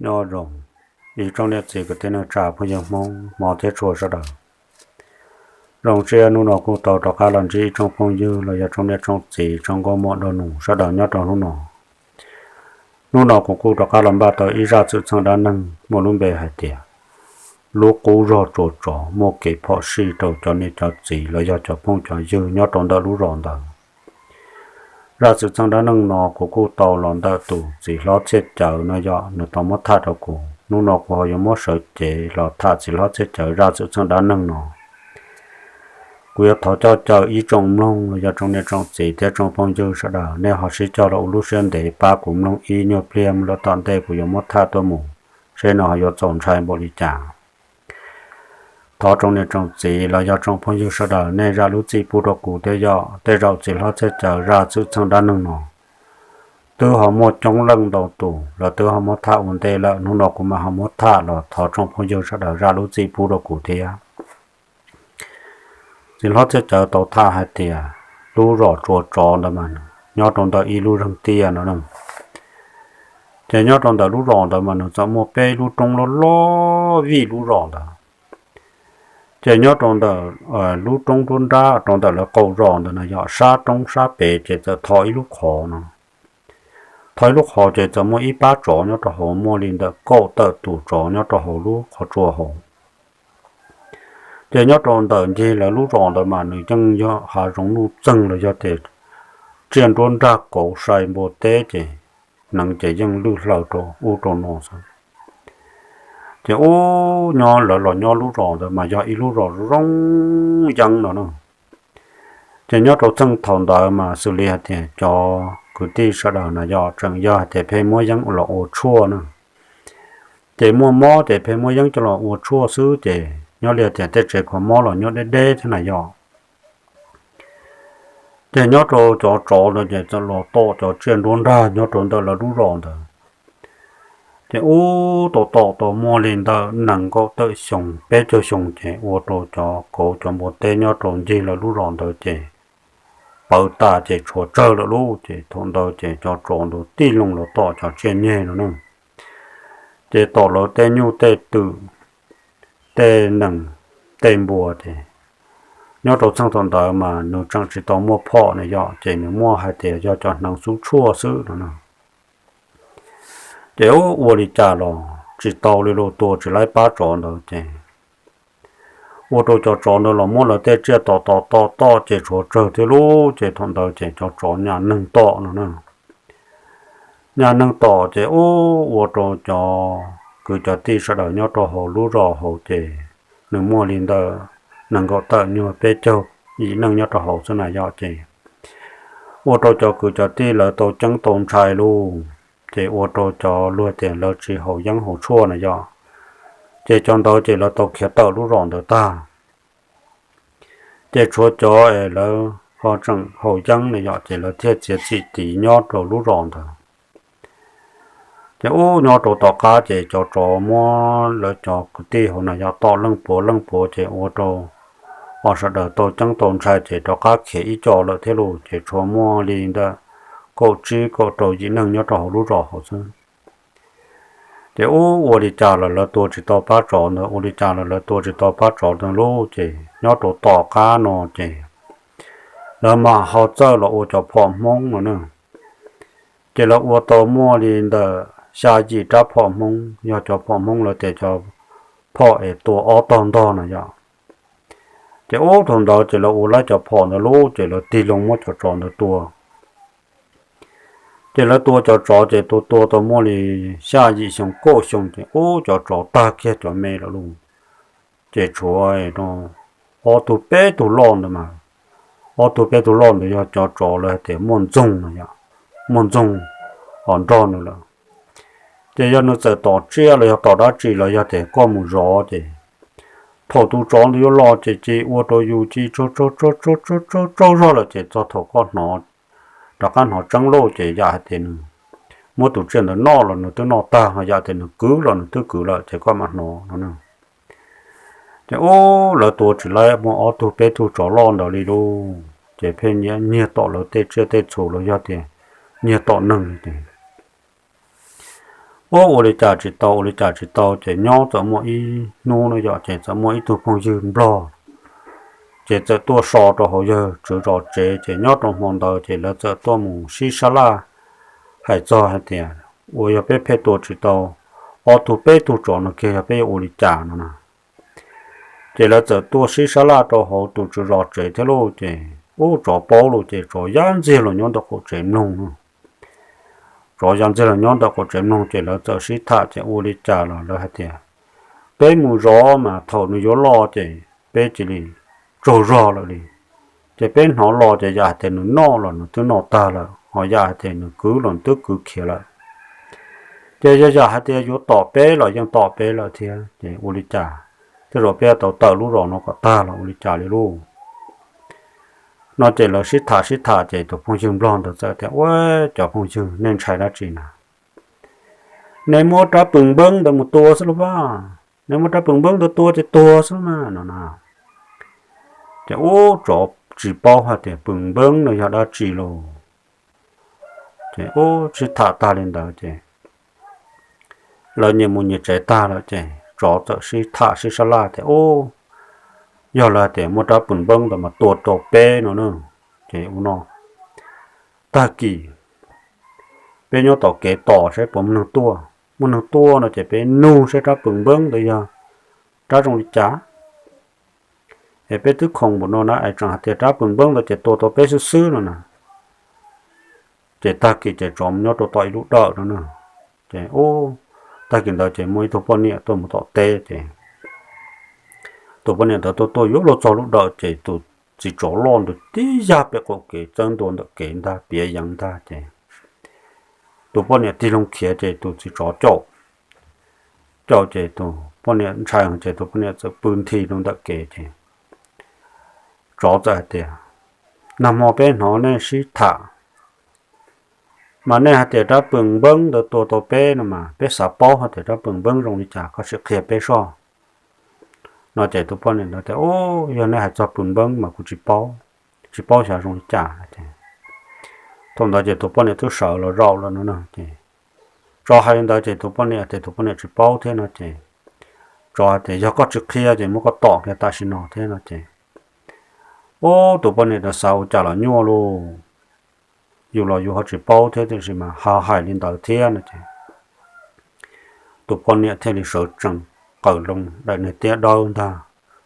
Nyob zoo ib tsoom niam txiv kwv tij neej tsa phooj ywg Hmoob hmov thiab tshua sawv daws. Zoo siab hnub no kuj tau rov qab los ntsib ib tsoom phooj ywg los yog tsoom niam tsoom txiv tsoom nkauj muam nraug nus sawv daws nyob rau hnub no. Hnub no kuv kuj rov qab los npaj tau ib zaj txwm txheej dab neeg muaj lub npe hais tias lub qub zog tsuas tsov muaj kev phom sij rau cov niam cov txiv los yog cov phooj cov ywg nyob rau ntawm lub zos ntawd. Zaj txwm txheej dab neeg no kuv kuj tau los ntawm tus txiv hlob Txhiaj Cawv no yog nws tau muab tham rau kuv. Hnub no kuv ho yuav muab sawv cev los tham txiv hlob Txhiaj Cawv zaj txwm txheej dab neeg no. Kuv yuav thov coj caw ib tsoom mloog los yog tsoom niam tsoom txiv thiab tsoom phooj ywg sawv daws nej ho sib cog los ua lub siab ntev pab kuv mloog ib nyuag pliag mus lawm tom ntej kuv yuav muab tham tuaj mus, seb nws ho yuav txaus ntshai npaum li cas. Thov tsoom niam tsoom txiv los yog tsoom phooj ywg sawv daws nej zam lub txim pub rau kuv thiab yog tej zaum txiv hlob Txhiaj Cawv zaj txwm txheej dab neeg no twb ho muaj coob leej ntau tus lawv twb ho muab tham ua ntej lawm, hnub no kuv mam ho muab tham los thov tsoom phooj ywg sawv daws zam lub txim pub rau kuv thiab. Txiv hlob Txhiaj Cawv tau tham hais tias lub zos tsuas tsov ntawd mas nyob rau ntawm ib lub zeeg tiaj no. Ces nyob rau ntawm lub zos ntawd mas nws txawm muaj peb lub roob loj loj vij lub zos ntawd. Ces nyob rau ntawm lub roob nruab nrab rau ntawm lawv qaum zos ntawd na yog sab roob sab pem ces txawm tho ib lub qhov no. Tho ib lub qhov ces txawm muaj ib pab tsov nyob rau hauv muaj li ntawm kaum tawm tus tsov nyob rau hauv lub qhov tsua hauv. Ces nyob rau ntawm ncig lawv lub zos ntawd mas nws yeej yog hav zoov nuj txeeg los yog tias tsiaj nruab nrag kauv sai npua teb ces hneev ces yeej lwj hlaws rau ub rau no xwb. Ces ub nyob lawv los nyob lub zos ntawd mas yog ib lub zos zoo yeeb no na. Ces nyob rau txheej thaum ntawd mas xws li hais tias cov kwv tij sawv daws na yog tseem yog hais tias pheej muab yeeb los ua tshuaj na. Ces muaj mob ces pheej muab yeeb coj los ua tshuaj xwb ces nyob li tias tej tsev kho mob los nyob deb deb thiab na yog. Ces nyob rau cov tsov ntawd ces txawm los tom cov tsiaj nruab nrag nyob rau ntawm lawv lub zos ntawd. Ces ub tau tom tau muaj li ntawm nees nkaum tawm xyoo peb caug xyoo ces ua rau cov kauv cov npua teb nyob rau ncig lawv lub zos ntawd ces pawv tas ces tshuav tsawg lawm lauj. Ces thaum ntawd ces cov tsov ntawd tij loo los tom cov tsiaj nyeg no na. Ces tom lawv tej nyuj tej twm, tej nees, tej npua ces nyob rau txheej thaum ntawd mas nws tseem tsis tau muaj phom na yog ces nws muaj hais tias yog cov hneev xub tshuaj xwb no na. Ces ua li cas los tsis tau li lauj, tua tsis laib pab tsov ntawd ces ua rau cov tsov ntawd los muab lawv tej tsiaj tom tom tom tom ces tshuav tsawg thiab lauj. Ces thaum ntawd ces cov tsov nyas neeg tom no na. Nyas neeg tom ces ub ua rau cov kwv cov tij sawv daws nyob rau hauv lub zos hauv ces nws muaj li ntawm nees nkaum tawm nyuag peb caug yim neej nyob rau hauv xwb na yog ces ua rau cov kwv cov tij lawv tau ceeb tau ntshai lauj. Ces ua rau cov luag tias lawv tsis haus yeeb haus tshuaj na yog, ces cov ntawd ces lawv tau khiav tawm lub zos ntawd tag. Ces tshuav cov es lawv ho tseem haus yeeb na yog ces lawv thiaj txiav txim tiv nyob rau lub zos ntawd. Ces ub nyob rau tom qab ces cov tsov muab lawv cov kwv tij hauv na yog tom leej puav leej puav ces ua rau sawv daws tau ceeb tau ntshai ces rov qab khiav ib co lawm thiab lauj. Ces tshuav muaj li ntawm kaum tsib kaum rau yim neeg nyob rau hauv lub zos hauv xwb. Ces ub ua li cas los lawv tua tsis tau pab tsov ntawd, ua li cas los lawv tua tsis tau pab tsov ntawd lauj. Ces nyob rau tom qab no ces lawv mam ho txawj los ua cov phom Hmoob no na. Ces lawv ua tau muaj li ntawm xya yim rab phom Hmoob, yog cov phom Hmoob lawv tias cov phom es tua ob tog ntog no yog. Ces ub thaum ntawd ces lawv ua laib cov phom ntawd lauj, ces lawv tig loo muab cov tsov ntawd tua. Ces lawv tua cov tsov ces tua tua tau muaj li xya yim xyoo kaum xyoo ces ub cov tsov tag kiag cov me lawm lauj. Ces tshuav ob tug peb tug loj ntawd mas, ob tug peb tug loj ntawd yog cov tsov lawv hais tias muaj ntxoog no yog, muaj ntxoog ho nrog nws lawm. Ces yog nws txawm tom tsiaj los yog tom dab tsi los yog tias koj mus zov ces thaum tus tsov ntawd yuav los ces ces ua rau yus ces tsaug tsaug tsaug tsaug tsaug tsaug zog lawm ces txog thaum koj hnov, rov qab hnov tseeb lauj ces yam hais tias nws muab tus tsiaj ntawd noj los nws twb noj tag, ho yam tias nws kwv los nws twb kwv lawm ces koj mam hnov no na. Ces ub lawv tua tsis laib muaj ob tug peb tug tsov loj ntawd li lauj, ces pheej nyiag tom lawv tej tsiaj tej txhu los yog tias nyiag tom neeg li ces Ua, ua li cas tsis tau, ua li cas tsis tau, ces nyob txawm muaj ib hnub no yom, ces txawm muaj ib tug phooj ywg nplog, ces txawm tuaj so rau hauv yawg tswv zos tsev, ces nyob rau hmo ntawd ces lawv txawm tuaj mus sib sab laj hais txog hais tias, ua yog peb pheej tua tsis tau ob tug peb tug tsov no kiag yog peb yuav ua li cas no na. Ces lawv txawm tuaj sib sab laj rau hauv tus tswv zos tsev thiab lauj, ces ub, tsov paub lauj, ces tsov ya ntxiag los nyob ntawm qaum tsev mloog no. Tsov ya ntxiag los nyob ntawm qaum tsev mloog, ces lawv txawm sib tham, ces ua li cas los lawv hais tias, peb mus zov mas thaum nws yuav los ces peb cia li tsaug zog lawm li. Ces peb hnov los ces yam hais tias nws noj los nws twb noj tag lawm, ho yam hais tias nws kwv los nws twb kwv khiav lawm. Ces yog yam hais tias yuav tom peb los yeej tom peb lawm thiab, ces ua li cas, tej zaum peb yuav tau tawm lub zos no kom tag los ua li cas li lauj. No ces lawv sib tham sib tham ces tus phooj ywg nplog ntawd txawm tias, ua, cov phooj ywg, nej ntshai dab tsi na? Nej muab rab pw npeeb ntawd mus tua xwb los mas, nej muab rab pw npeeb ntawd tua ces tuag xwb mas no na. Ces ub, tsov tsis paub hais tias pw npeeb no yog dab tsi lauj. Ces ub, sib tham tag li ntawd ces lawv nyias mus nyias tsev tag lawm, ces tsov txawm sib tham sib sab laj tias, ub, yog lawv hais tias muab rab pw npeeb ntawd mas tua rau peb no na, ces ua no, tag kis peb nyob tom kev tos saib puas muaj neeg tuaj, muaj neeg tuaj no ces peb nug saib rab pw npeeb ntawd yog rab zoo li cas. Es peb twb khoom npaum no na es tseem hais tias rab pw npeeb ntawd ces tua tau peb xwb xwb no na. Ces tag kis ces tsov mus nyob rau tom ib lub dawm no na. Ces ub, tag kis ntawd ces muaj ib tug poj niam tuaj mus tom teb ces tus poj niam ntawd tuaj tuaj yuav luag txog lub dawm ces tus txiv tsov loj ntawd tib yag pem qaum kev txawb ntua ntawm kev ntag, piav yeev ntag ces tus poj niam tig loo khiav ces tus txiv tsov caum, caum ces tus poj niam ntshai ces tus poj niam txawm pw nthi rau ntawm kev ces tsov txawm hais tias, nag hmo peb hnov nej sib tham mas nej hais tias rab pw npeeb ntawd tua tau peb no mas peb xav paub hais tias rab pw npeeb zoo li cas, koj sim qhia peb soj. No ces tus poj niam ntawd tias, ub, yog nej hais txog pw npeeb mas kuv tsis paub, tsis paub xyov zoo li cas. Thaum ntawd ces tus poj niam twb sawv los zaum lawm no na ces tsov hais li ntawd ces tus poj niam tias tus poj niam tsis paub thiab no ces tsov hais tias yog koj tsis qhia ces muab koj tom kiag tam sim no thiab no ces ub, tus poj niam ntawd xav ua cas los nyuaj lauj, yus los yus ho tsis paub thiab tiam sis mas ho hais li ntawd thiab no ces tus poj niam thiaj li sawv tsees qawm loo daim niag tiab dawb ntag,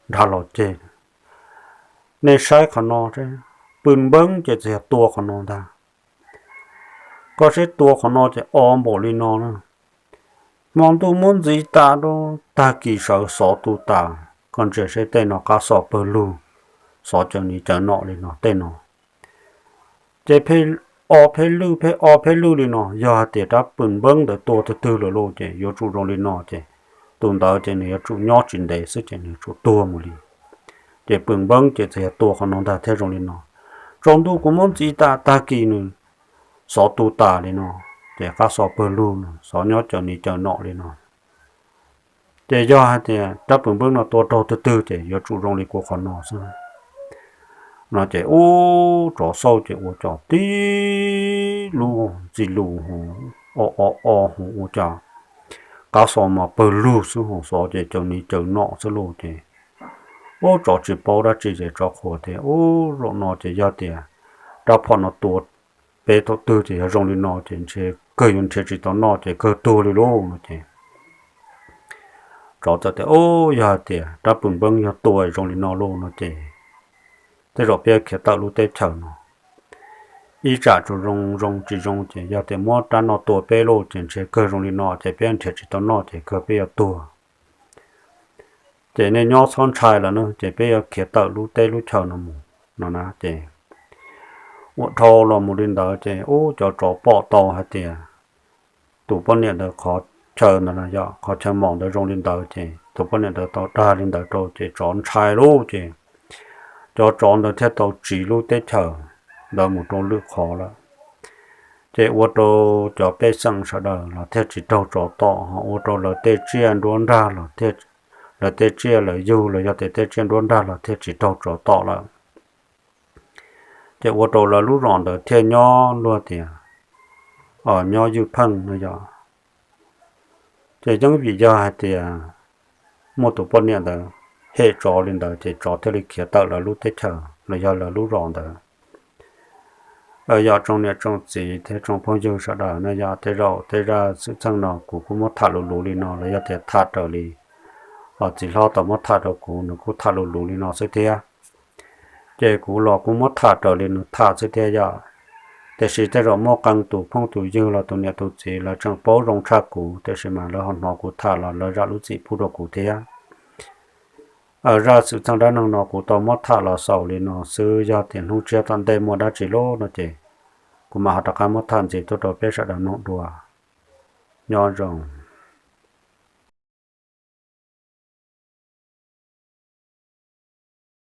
nrag los ceg. Nej saib qhov no, pw npeeb ces txawm yog tua qhov no ntag. Koj saib tua qhov no ces o npaum li no na. Hmo ntuj muab ntxiv tas rau, tag kis sawv xov tu tas, koj ntsia saib tej no qab xo pawg lug, xov caws niv caws nom li no tej no. Ces pheej o pheej lwj pheej o pheej lwj li no, yog hais tias rab pw npeeb ntawd tua twg twg lawm lauj ces yuav tsum zoo li no ces tus ntawd ces nws yuav tsum nyob tsis ntev xwb ces nws yuav tsum tuag mus li. Ces pw npeeb ces txawm yog tua qhov no ntag thiaj zoo li no. Tsaus ntuj kuv muab ntxiv tas, tag kis nws xov tu tas li no, ces qab xo pawg lug no, xov nyob caws niv caws nom li no. Ces yog hais tias rab pw npeeb no tua raug twg twg ces yuav tsum zoo li kuv qhov no xwb. No ces ub, tsov xauj ces ua cas tib lub ntxi lus ho o o o ho ua cas qab xo mas pawg lug xwb ho xov ces caws niv caws nom xwb lauj ces ub, tsov tsis paub dab tsi ces tsov qhuas tias ub, zaum no ces yog tias rab phom no tua peb thaum twg ces yog zoo li no ces ntshe kawg yuav nrhiav tsis tau noj ces kawg tuag li lauj no ces tsov txawm tias ub, yog hais tias rab pw npeeb yog tua zoo li no lauj no ces tej zaum peb khiav tawm lub teb chaws no. Ib tsam tsuas zoo zoo tsis zoo ces yog tias muab rab no tua peb lauj ces ntshe kawg zoo li no ces peb nrhiav tsis tau noj ces kawg peb yuav tuag. Ces nej nyob txhob ntshai lawm na, ces peb yuav khiav tawm lub teb lub chaws no mus no na ces ua dhau los mus li ntawd ces ub, cov tsov pom tau hais tias tus poj niam ntawd qhov chaw ntawd, qhov chaw mom ntawd zoo li ntawd ces tus poj niam ntawd tau dag li ntawd rau ces tsov ntshai lauj ces cov tsov ntawd thiaj tau tsiv lub teb chaws ntawd mus rau lwm qhov lawm. Ces ua rau cov pej xeem sawv daws los thiaj tsis raug tsov tom, ho ua rau lawv tej tsiaj nruab nrag los, lawv tej tsiaj lawv yug los yog tias tej tsiaj nruab nrag los thiaj tsis raug tsov tom lawm. Ces ua rau lawv lub zos ntawd thiaj nyob luag tias nyob ywj pheej no yog Ces yeej vim yog hais tias muaj tus poj niam ntawd hem tsov li ntawd ces tsov thiaj li khiav tawm lawv lub teb chaws los yog lawv lub zos ntawd. Yog tsoom niam tsoom txiv thiab tsoom phooj ywg sawv daws, no yog tej zaum tej zaj xwm txheej no kuv kuj muab tham luv luv li no los yog tias tham raws li txiv hlob tau muab tham rau kuv, nws kuj tham luv luv li no xwb thiab. Ces kuv los kuj muab tham raws li nws tham xwb thiab yom. Tiam sis tej zaum muaj qee tus phooj tus ywg los tus niam tus txiv lawv tseem paub zoo tshaj kuv, tiam sis mas lawv ho hnov kuv tham los lawv zam lub txim pub rau kuv thiab. Zaj xwm txheej dab neeg no kuv tau muab tham los xaus li no xwb, yog tias hnub tshiab tom ntej muaj dab tsi lub no ces kuv mam ho rov qab muab tham ntxiv tuaj rau peb sawv daws mloog dua. Nyob zoo.